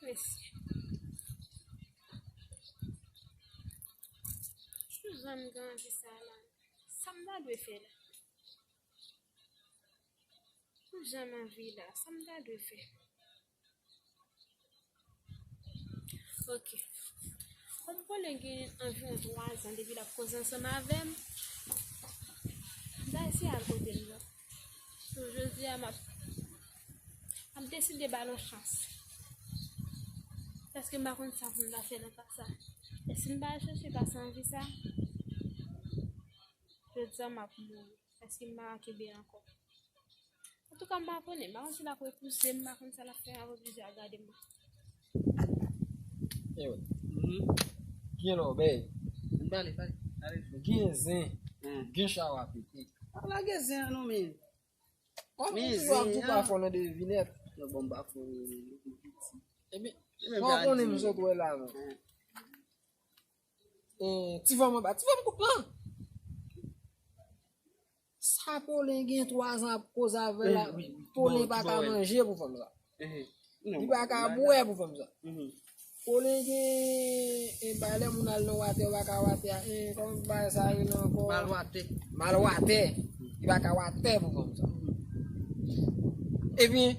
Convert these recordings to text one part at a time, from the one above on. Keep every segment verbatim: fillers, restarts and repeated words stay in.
Mesye. Jan m gen anvi sa la. Sa m ta dwe fè la? Jan m anvi la. Sa m ta dwe fè? Ok. Kòm Pauline gen anviwon twa zan depi l ap koze ansanm avè m, m ta eseye al kote l nan. So, jodi a, m ap, m ap deside ba l yon chans. Paske m pa konn sa pou m ta fè nan ka sa. E si m pa al chèche pase anvi sa, jodi a, m ap mouri. Paske m pa ka kenbe ankò. Antouka, m pa konnen. M pa konn si l ap repouse m, m pa konn sa l ap fè, m ap oblije al gade mwen. Ewe. Gen lòbèy. Pale, pale. Pale, fò. Gen zen. Gen chawa pete. Pa lage zen an non, men. Wè, men toujou ap di w pa fò nan devinèt. Yo, bon, m pa fò, yo, yo, yo, yo, yo. Ebyen, sa w konnen m sot wè la, men. Eh, ti fanm anba, ti fanm kout lan. Sa Pauline gen twa zan ap koze avè l la. Pauline pa ka manje pou fanm sa. Li pa ka bwè pou fanm sa. Pauline gen, eh, bagay lè moun al nan watè, yo pa ka watè a. Eh, kòman bagay sa rele ankò? Mal watè. Mal watè. Li pa ka watè pou fanm sa. Ebyen,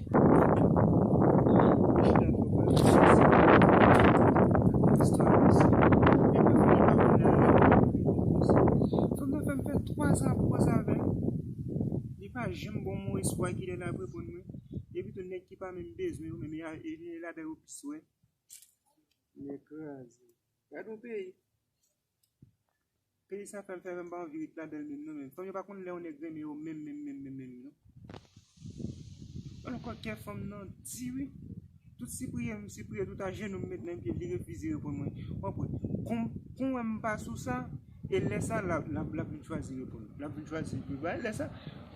fanm nan fè m fè twa zan ap koze avè l. Li pa janm ban m yon espwa ki lè l ap reponn mwen. Epi tou nèg ki pa menm bezwen yo, menm e, e, e ladan yo plis wè. Nèg kraze. Gad yon peyi. Peyi sa fè m, fè m pa anvi ret ladan l menm non, menm. Fanm yo pa konn lè yon nèg renmen yo menm, menm, menm, menm, menm, non. Alò, kòkè fanm nan di wi. Tout sipriye m sipriye, tout ajenou m met nan pye l, li refize reponn mwen. W ap wè, kon, kon wè m pa sou sa, e lè sa, l ap, l ap, l ap vin chwazi reponn. L ap vin chwazi, wi, lè sa,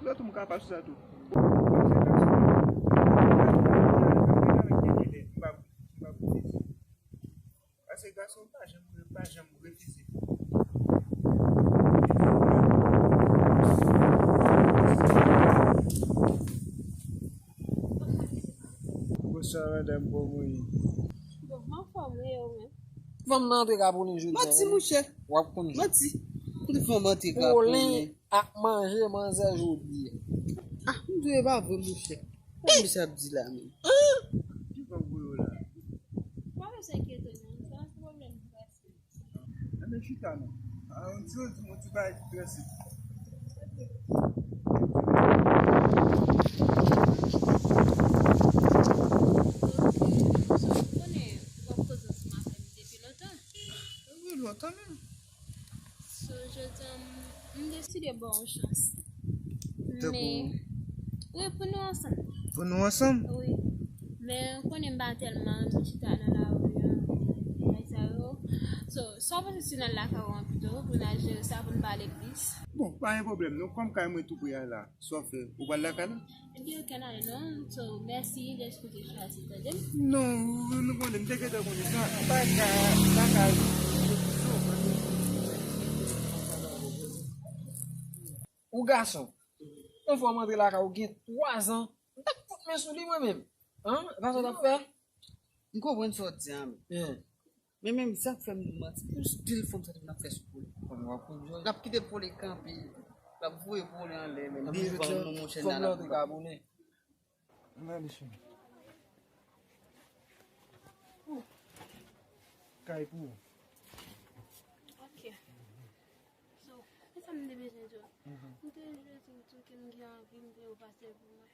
lòt ou m ka pa sou sa tou. M pa, m pa, Paske gason pa janm, pa janm refize. Bonswa, madanm, kòman w ye? Bon, m anfòm, wi, ou menm? Fanm nan antre ka pou nou jodi a. Manti, monchè. W ap konn jan. Manti. Kote fanm antre ka pou nou? Ap manje manzè jodi a. Ah, m di w e pa vre, monchè. Sa misye ap di la menm? Ki fanm voye w la? Pa bezwen enkyete non, sa se pwoblèm pèsonèl. Enben, chita non. Ah, on ti, on ti, on ti bagay ki prese. Ok. So, ou konnen, w ap koze ansanm avè m depi lontan. Wi, lontan menm. So, jodi a, m, m deside ba w yon chans. Tankou? Men, wi, pou nou ansanm. Pou nou ansanm? Wi. Men, ou konnen m pa tèlman renmen chita nan lari a, bagay sa yo. So, sa w panse si n al lakay ou an pito, pou n al jere sa, pou n pale plis? Bon, pa gen pwoblèm, non, kòm kay mwen tou pre a la. Sa w fè? Ou pral lakay la? Ebyen, ok, n ale non. So, mèsi dèske w te chwazi, tande m? Non, nou konnen, m te gentan konnen sa. M pa ka, m pa ka. Ou gason. Yon fwa m antre lakay ou gen twa zan, m t ap fout men sou li mwen menm. An? E pa sa w t ap fè? M konprann sa w di a, men. Men menm sa k fè m di w manti, pou stil fanm sa te vin ap fè sou Pole. Fanm w ap konn jòj. L ap kite Pole kanpe, l ap voye Pole anlè, men devan nou, monchè, nan l ap. Ann ale, cheri. Kay pou ou. Ok. So, e sa m te bezwen di w. M te jwe di w tou ke m gen anvi m vle w pase pou mwen.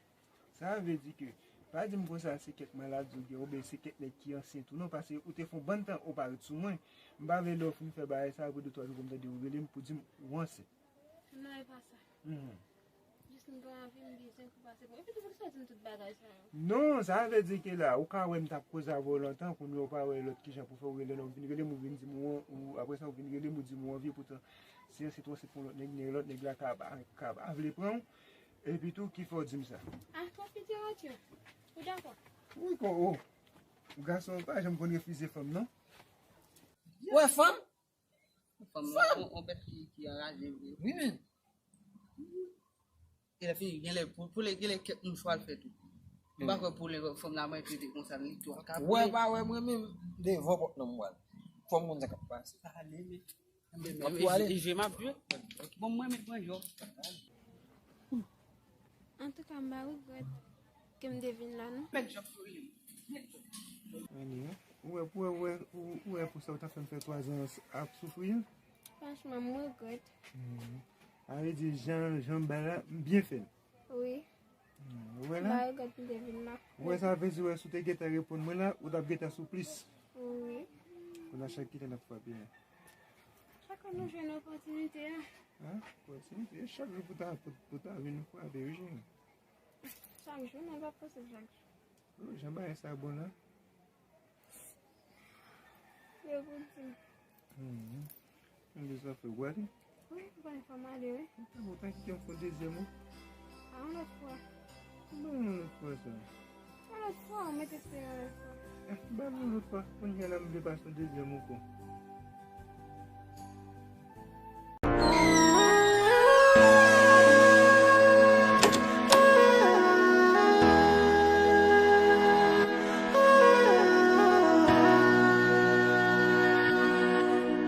Sa vle di ke, pa di m konsa se kèk maladi ou gen, oubyen se kèk nèg ki ansyen tou non, paske ou te fè yon bann tan ou pa ret sou mwen. M pa vle lè w fin fè bagay sa, apre de twa jou pou m tande ou rele m pou di m ou ansyen. Non, e pa sa. Jis m gen anvi, m bezwen pou pase pou mwen. Epi tou, poukisa w di m tout bagay sa yo? Non, sa vle di ke la, ou ka wè m t ap koze avè w lontan, kounye a ou pa wè lòt kijan pou fè, ou rele lè w vin rele m, ou vin di m ou, ou, apre sa ou vin rele m, ou di m ou anvi, poutan si an se twa se pou lòt nèg, nèg lòt nèg la ka, ka, ka pa vle pran w. Epi tou, ki fè w di m sa? Ah, konfidans, ok. Ou dakò? Wi, kon, oh. Gason pa janm konn refize fanm, non. Ou wè fanm? Fanm nan, on, on bèt ki, ki anraje vre. Wi, men. E lè fini, genlè, pou, pou lè, genlè kèk mouchwa l fè tou. M pa kwè pou lè fanm la mwen trete konsa, li tou ap ka. Wè pa wè mwen menm, devan pòt nan m pral. Fò m konn sa k ap pase. Pale, men. Mwen jwe, m ap jwe. Bon, mwen met mwen jòf. Antouka, m pa regrèt ke m te vin la, non. Met jòf sou li. Annie, ou wè, ou wè, ou wè, ou, ou wè pou sa ou ta fè m fè twa zan ap soufri a? Franchman, m regrèt. Mhm. A vle di, jan, jan m bay la, m byen fè l. Wi. Hmm, ou wè la? M pa regrèt m te vin la. Ou wè sa vle di, wè, si w te gentan reponn mwen la, ou t ap gentan sou plis. Wi. Kounye a chak ki tan n ap frape a. Chak lè nou jwenn opòtinite a. An? Opòtinite, chak jou pou ta, pou, pou ta vin frape, wi, cheri. Chak jou, non, pa posib chak jou. Oh, jan bagay sa bon la. Yo pou di. Mhm. Mwen bezwen fè w ale. Wi, ou pa fè m ale, wi. Ou ta, ou ta kite m fè yon dezyèm, wi. A yon lòt fwa. Bon, yon lòt fwa sa. Yon lòt fwa, ou mete espere yon lòt fwa. Eh, ba m yon lòt fwa. Kounye a la, m vle pase yon dezyèm ankò.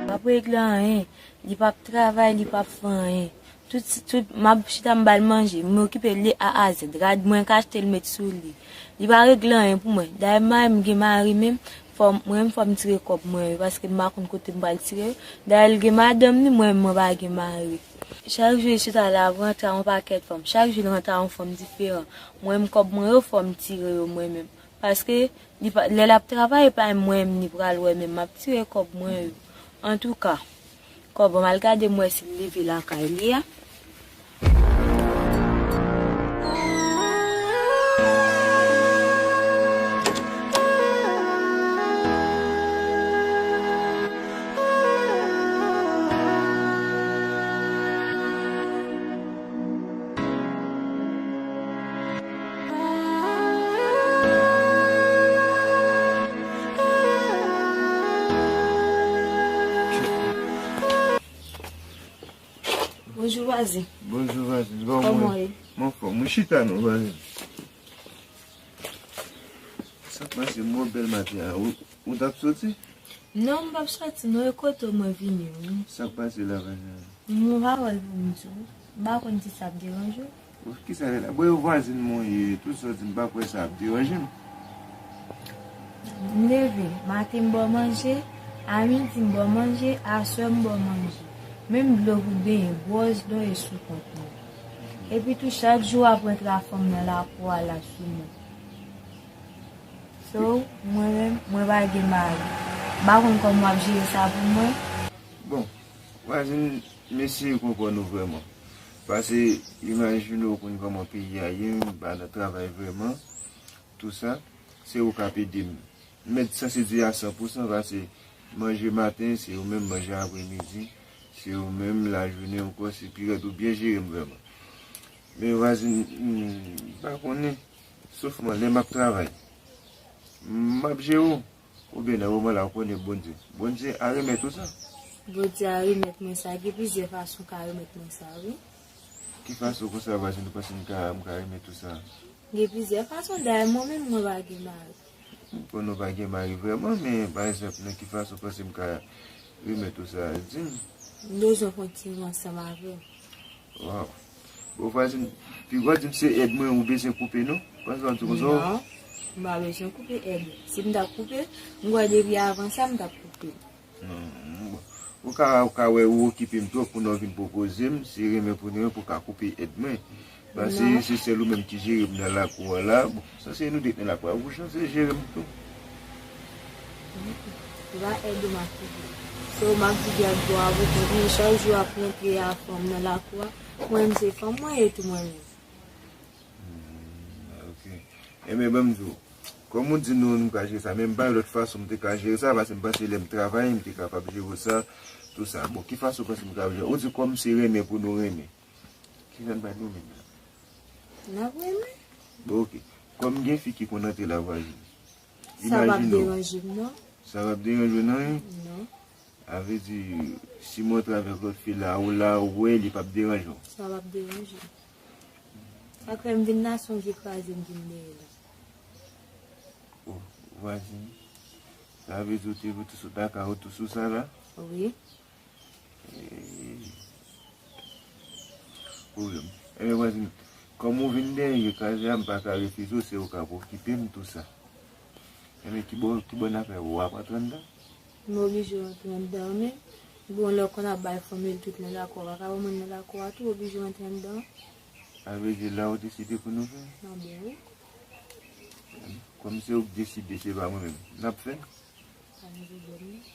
P ap regle anyen. Li p ap travay, li p ap fè anyen. Tout, tout, m ap chita m ba l manje, m okipe l de A a Z. Rad mwen k achte l met sou li. Li pa regle anyen pou mwen. Dayè m mari m gen mari menm, fò m, mwen menm fò m tire kòb mwen yo, paske m pa konn kote m pral tire yo. Dayè l gen madanm li, mwen menm mwen pa gen mari. Chak jou li chita la ap rantre a yon pakèt fanm. Chak jou li rantre a yon fanm diferan. Mwen menm kòb mwen yo fò m tire yo mwen menm. Paske li pa, lè l ap travay, e pa mwen menm li pral wè menm, m ap tire kòb mwen yo. Antouka, kòb an m al gade m wè si l leve lakay li a. Bonjou, vwazen. Bonjou, vwazen. Kòman w ye? Mwen anfòm. Mwen chita non, vwazen. Sa k pase, mwen bèl maten an. Ou, ou t ap soti? Non, m p ap soti non, e kote w mwen vini wi. Sa k pase la, vwazen? Mwen pa wè l pou m di w. M pa konn si sa ap deranje w. Bon, kisa rele la? Bon, e vwazin mwen ye, tout sa w di m pa kwè sa ap deranje m. M leve, maten m ba w manje, a midi m ba w manje, aswè m ba w manje. Menm dlo pou benyen, bwòs dlo e sou kont mwen. Epi tou, chak jou w ap rantre a fanm nan lakou a la sou mwen. So, mwen menm, mwen pa gen mari. M pa konn kòman w ap jere sa pou mwen. Bon, vwazin, m eseye konprann ou vrèman. Pase, imajine w konn kòman peyi a ye, m pa nan travay vrèman. Tou sa, se ou k ap ede m. M mèt sanse di a san pou san, pase manje maten, se ou menm, manje apremidi, se ou menm, lajounen ankò, se pirèt ou byen jere m vrèman. Men vwazin, m pa konnen, sof mwen, lè m ap travay, m ap jere w, oubyen nan moman la, ou konnen Bondye. Bondye a remèt ou sa. Bondye a remèt mwen sa, gen plizyè fason ka remèt mwen sa, wi. Ki fason konsa, vwazin, ou panse m ka, m ka remèt ou sa? Gen plizyè fason, dayè mwen menm, mwen pa gen mari. M konnen w pa gen mari vrèman, men pa egzanp, nan ki fason w panse m ka remèt ou sa? Di m. M bezwen kontinye ansanm avè w. Waw. Bon, vwazin, piga w di m se èd mwen ou bezwen koupe, non? Panse w ap di konsa? Non, m pa bezwen koupe èd. Si m t ap koupe, m kwè depi avan sa, m t ap koupe. Non, bon. Ou ka, ou ka wè ou okipe m twòp pou nan vin pwopoze m, se renmen pou renmen pou ka koupe èd mwen. Paske se sèl ou menm ki jere m nan lakou a la. Bon, sanse nou de k nan lakou a, ou sanse jere m tou. Se pa èd ou m ap koupe. Se ou m ap di gad bò a pou kont mwen, chak jou ap rantre a fanm nan lakou a. Mwen menm se fanm mwen ye tou mwen menm. Hmm, ok. Enben, ban m di w. Kòm ou di nou, nou ka jere sa, men m pa wè lòt fason m te ka jere sa, paske m panse lè m travay, m te kapab jere sa, tou sa. Bon, ki fason w panse m kapab jere? Ou di kòm se renmen pou nou renmen. Kijan n pa renmen la? N ap renmen. Bon, ok. Kòm gen fi ki konn antre la vwazin. Sa p ap deranje m, non. Sa p ap deranje w, non, wi? Non. A vle di, si m antre avèk lòt fi la, ou la, ou wè, li p ap deranje w. Sa p ap deranje m. Sa k fè m vin la, se yon vye kraze m vin dèyè la. Vwazin, sa vle di ou te, ou te sot lakay ou tou sou sa la? Wi. E, pwoblèm. Ebyen, vwazin, kòm ou vin dèyè kraze a, m pa ka refize w, se ou k ap okipe m tou sa. Ebyen, ki bò, ki bò n ap fè, w ap rantre anndan? M oblije rantre anndan, men bon, lè w konn ap bay fanmi l tout nan lakò, w pa ka wè moun nan lakò a tou, w oblije rantre anndan. Sa vle di la ou deside pou nou fè? Anben wi. Kòm se ou k deside, se pa mwen menm. N ap fè. Pa gen pwoblèm non.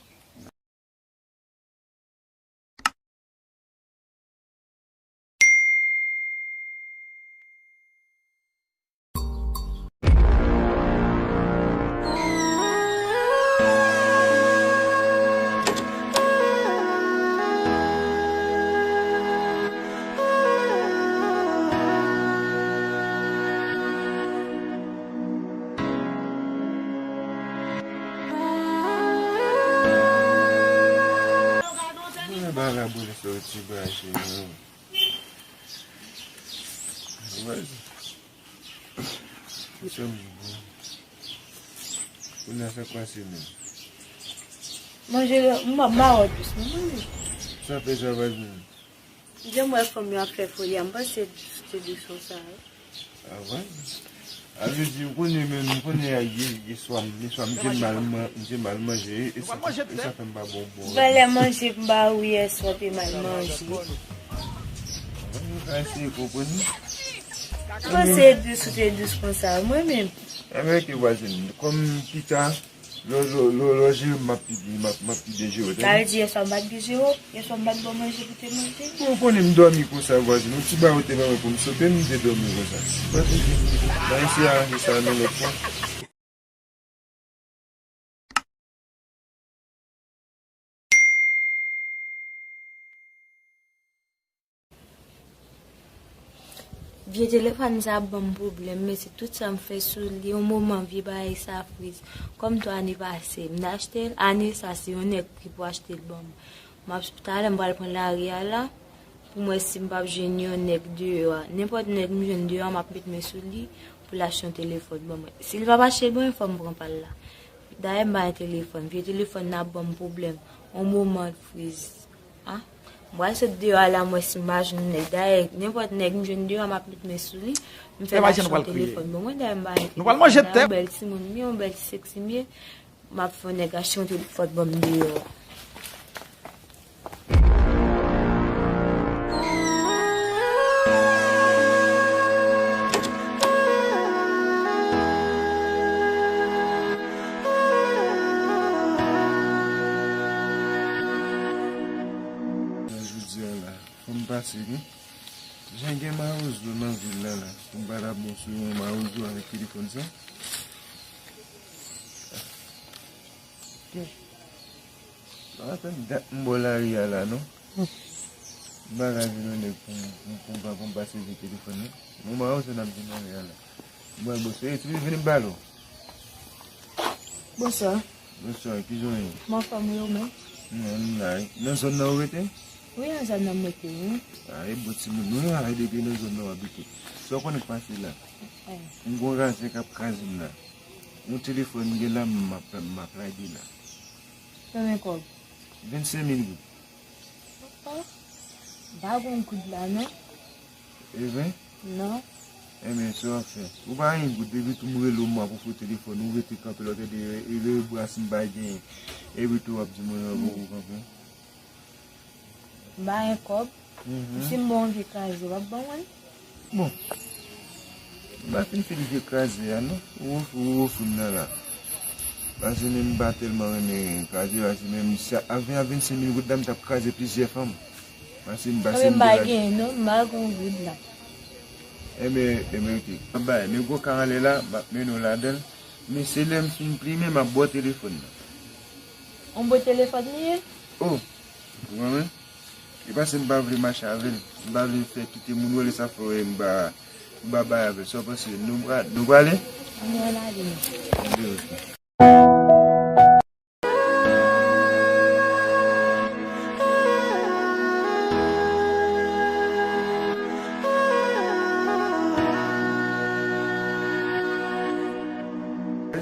Mwen vagabon soti brache mwen. Vwazin. Kounye a sa kwase menm. Manje, m ap mawòt jis non manje. Sa fè sa vwazin? Jan m wè fanm yo ap fè foli a, m panse se de son sa wi. A vwazin. A vle di, ou konnen menm, ou konnen a ye, ye swa m, ye swa m te mal man-, m te mal manje, e sa, e sa fè m pa bon bon. Valè manje m ba ou yè swa te mal manje. Ou ka eseye konprann li. Panse dous ou te dous konsa, mwen menm. Anben, ke vwazin, kòm pita, lò, lò, lò, lò jere m, m ap pi, m ap, m ap pi byen jere w, tande? Sa vle di yè swa m pa t byen jere w? Yè swa m pa t ba w manje pou te manje? Bon, ou konnen m dòmi konsa, vwazin. Yon ti bagay ou te ban mwen pou m sote, m te dòmi konsa. Mèsi a, se sa, yon lòt fwa. Vye telefòn sa ap ban m pwoblèm, men se tout sa m fè sou li. Yon moman vye bagay sa friz. Kòm tou ane pase, m t achte l, ane sa se yon nèg ki pou achte l ban mwen. M ap, talè m pral pran lari a la, pou m wè si m p ap jwenn yon nèg deyò a. Nenpòt nèg m jwenn deyò a, m ap met men sou li pou l achte yon telefòn ban mwen. Si l p ap achte l ban mwen, fò m pran pa l la. Dayè m pa gen telefòn. Vye telefòn nan ap ban m pwoblèm. Yon moman l friz. A, m pral sot deyò a la, m wè si m pa jwenn nèg. Dayè, nenpòt nèg m jwenn deyò a, m ap met men sou li. M fè l achte yon telefòn ban mwen, dayè m pa gen telefòn. Yon bèl timoun m ye, yon bèl ti seksi m ye. M ap fè yon nèg achte yon telefòn ban m deyò a. Jodi a la, fò m pase wi. Jan gen mawozo nan vil la la, pou m pa ta bon sou yon mawozo avèk telefòn sa. Bon. Sa fè dat m bò lari a la, non. M pa ka jwenn yon nèg pou m, pou m, pou m pa, pou m pase vye telefòn nan. Bon, mawozo n ap di nan lari a la. M pral bò sou, e, ti vini m pale w. Bonswa. Bonswa, kijan w ye? M anfòm wi, ou menm? Non, m la wi. Nan zòn nan ou rete? Wi, nan zòn nan m rete wi. A, e bon timoun ou ye, a, e depi nan zòn nan w abite. Sa w konnen k pase la? M gon razè k ap kraze m la. Yon telefòn m gen la, m ap, m ap lage la. Konbyen kòb? Vennsenk mil goud. Papa, m pa gon goud la non. E vre? Non. Enben, sa w ap fè? Ou pa gen goud, depi tou m rele w, m ap ofri w telefòn, ou rete kanpe lòt de, e lè bra si m pa gen, epi tou w ap di mwen nan poko kanpe. M pa gen kòb. Si m ba w yon vye kraze, w ap ban mwen? Bon. M pa fin fini vye kraze a, non. Ou ofri, ou ofri m nan la. Paske menm m pa tèlman renmen kraze, paske menm sa, a ven a vennsenk mil goud la, m t ap kraze plizyè fanm. Paske m, paske m pa gen, non, m pa gen goud la. Enben, enben, oke. M ap bay, men gwo ka anlè la, m ap mennen w ladan l. Men se lè m fin plimen, m ap ba w telefòn nan. On bon telefòn li ye? O, ou konprann? E paske m pa vle mache avè l. M pa vle fè kite moun wè l, sa fè w wè m pa, m pa bay avè l. Sa w panse? Nou pra-, nou prale? Nou prale. Anben, oke. E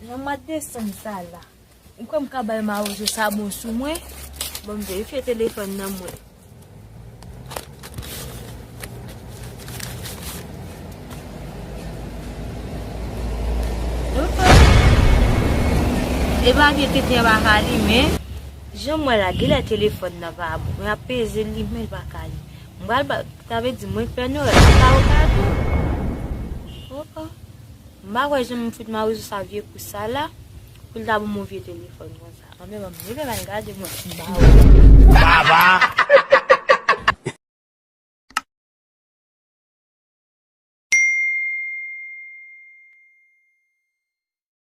Jan m ap desann sa la. Ou kwè m ka bay mawozo sa bon sou mwen? Bon, m verifye telefòn nan mwen. E pa gen tenten pa ka limen. Jan m wè la, genlè telefòn nan pa bon. Mwen ap peze l limen, l pa ka limen. M pral ba, sa vle di mwen fè erè, m pa okazyon. Oh, oh. M pa kwè jan m fout mawozo sa vye kou sa la, pou l ta ban m yon vye telefòn konsa. Anben, ban m leve m al gade mwen. M pa wè. Baba!